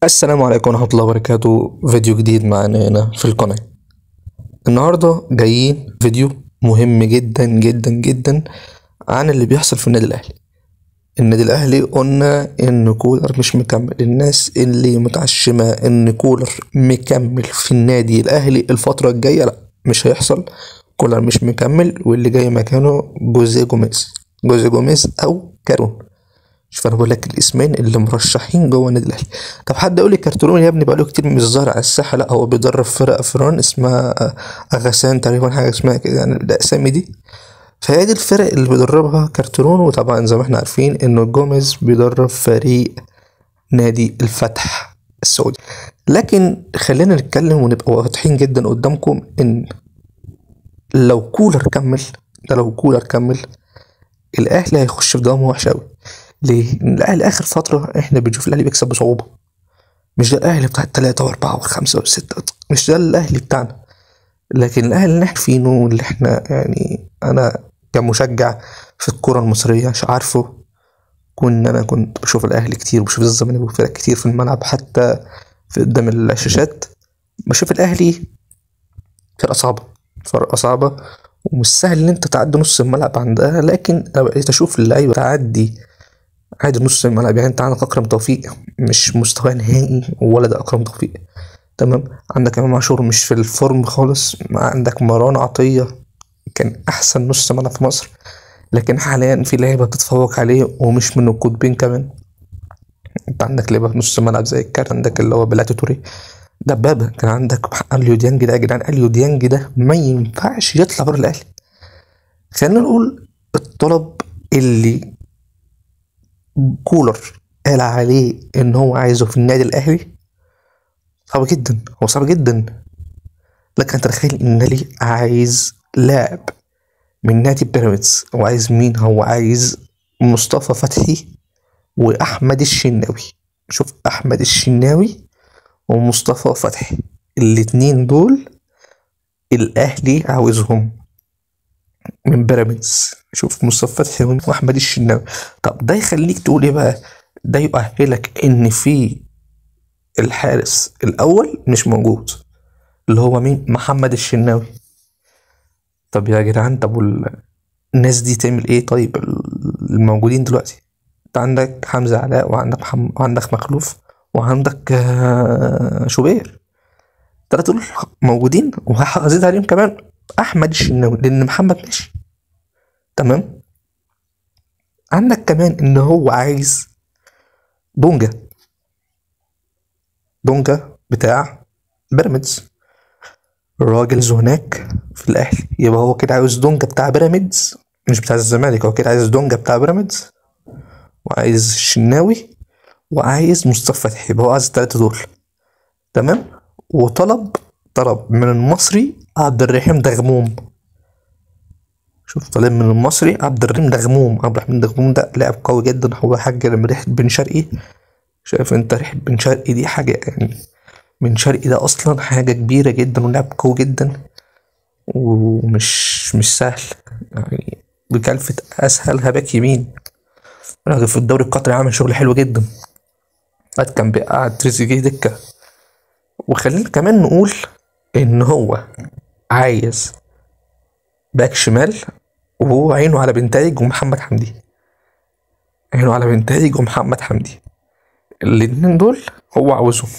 السلام عليكم ورحمة الله وبركاته. فيديو جديد معانا هنا في القناة. النهاردة جايين فيديو مهم جدا جدا جدا عن اللي بيحصل في النادي الأهلي. النادي الأهلي قلنا إن كولر مش مكمل. الناس اللي متعشمة إن كولر مكمل في النادي الأهلي الفترة الجاية، لأ مش هيحصل. كولر مش مكمل، واللي جاي مكانه جوزيه جوميز، جوزيه جوميز أو كارون. شوف انا بقول لك الاسمين اللي مرشحين جوه النادي الاهلي. طب حد يقول لي كارترون يا ابني بقاله كتير مش ظاهر على الساحة. لا، هو بيدرب فرق فران اسمها اغاسان تقريبا، حاجة اسمها كده يعني الاسامي دي. فهي دي الفرق اللي بيدربها كارترون. وطبعا زي ما احنا عارفين انه جوميز بيدرب فريق نادي الفتح السعودي. لكن خلينا نتكلم ونبقى واضحين جدا قدامكم ان لو كولر كمل، ده لو كولر كمل الاهلي هيخش في دوامه وحش قوي. ليه؟ الاهلي اخر فترة احنا بنشوف الاهلي بيكسب بصعوبة. مش ده الاهلي بتاع التلاتة واربعة وخمسة وستة، مش ده الاهلي بتاعنا. لكن الاهلي اللي احنا فينه واللي احنا يعني انا كمشجع في الكره المصرية مش عارفه، كنا انا كنت بشوف الاهلي كتير وبشوف الزمالك وفرق كتير في الملعب، حتى في قدام الشاشات بشوف الاهلي فرقه صعبة، فرقه صعبة ومش سهل ان انت تعدي نص الملعب عندها. لكن انا بقيت اشوف اللعيبة تعدي عادي نص الملعب. يعني انت عندك اكرم توفيق مش مستوى نهائي ولا ده اكرم توفيق، تمام. عندك امام عاشور مش في ال form خالص. عندك مروان عطية كان احسن نص ملعب في مصر، لكن حاليا في لعيبة بتتفوق عليه ومش من القطبين كمان. انت عندك لعيبة في نص الملعب زي الكارت، عندك اللي هو بلاتي توري دبابة، كان عندك اليو ديانج. ده يا جدعان اليو ديانج ده ما ينفعش يطلع بره الاهلي. خلينا نقول الطلب اللي كولر قال عليه ان هو عايزه في النادي الاهلي صعب جدا، هو صعب جدا. لكن تخيل ان الاهلي عايز لاعب من نادي بيراميدز. هو عايز مين؟ هو عايز مصطفى فتحي واحمد الشناوي. شوف، احمد الشناوي ومصطفى فتحي الاتنين دول الاهلي عاوزهم من بيراميدز. شوف، مصطفى فتحي واحمد الشناوي. طب ده يخليك تقول ايه بقى؟ ده يؤهلك ان في الحارس الاول مش موجود، اللي هو مين؟ محمد الشناوي. طب يا جدعان، طب الناس دي تعمل ايه؟ طيب الموجودين دلوقتي انت عندك حمزة علاء، وعندك محمد، وعندك مخلوف، وعندك شوبير. التلاتة دول موجودين، وهزيد عليهم كمان احمد الشناوي لان محمد ماشي، تمام. عندك كمان ان هو عايز دونجا، دونجا بتاع بيراميدز. الراجل هناك في الاهلي، يبقى هو كده عاوز دونجا بتاع بيراميدز مش بتاع الزمالك. هو كده عايز دونجا بتاع بيراميدز، وعايز الشناوي، وعايز مصطفى فتحي. يبقى هو عايز التلاتة دول، تمام. وطلب من المصري عبد الرحيم دغموم. شوف، طالب من المصري عبد الرحيم دغموم. عبد الرحيم دغموم ده لاعب قوي جدا، هو حاجة من ريحة بن شرقي. شايف انت ريحة بن شرقي دي حاجة يعني، بن شرقي ده اصلا حاجة كبيرة جدا ولاعب قوي جدا ومش مش سهل يعني، بكلفة اسهل هباك يمين. راجل في الدوري القطري عامل شغل حلو جدا، قد كان بيقعد تريزيجيه دكة. وخلينا كمان نقول ان هو عايز باك شمال، وهو عينه على بنتايج ومحمد حمدي. عينه على بنتايج ومحمد حمدي، الاتنين دول هو عاوزهم،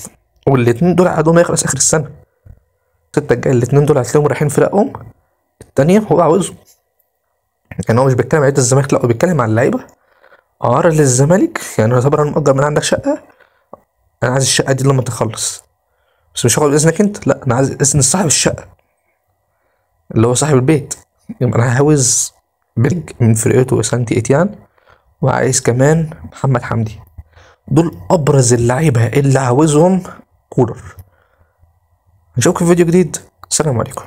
والاتنين دول عقدهم يخلص اخر السنة الستة الجاية. الاتنين دول هتلاقيهم رايحين فرقهم التانية، هو عاوزهم. يعني هو مش بيتكلم على الزمالك، لا هو بيتكلم على اللعيبة. عار للزمالك يعني يعتبر انا مأجر من عندك شقة، انا عايز الشقة دي لما تخلص، بس مش هاخد اذنك انت، لا انا عايز اذن صاحب الشقة اللي هو صاحب البيت. يبقى انا عاوز بيج من فرقته سانتي اتيان، وعايز كمان محمد حمدي. دول ابرز اللعيبة اللي عاوزهم كولر. نشوفكم في فيديو جديد. السلام عليكم.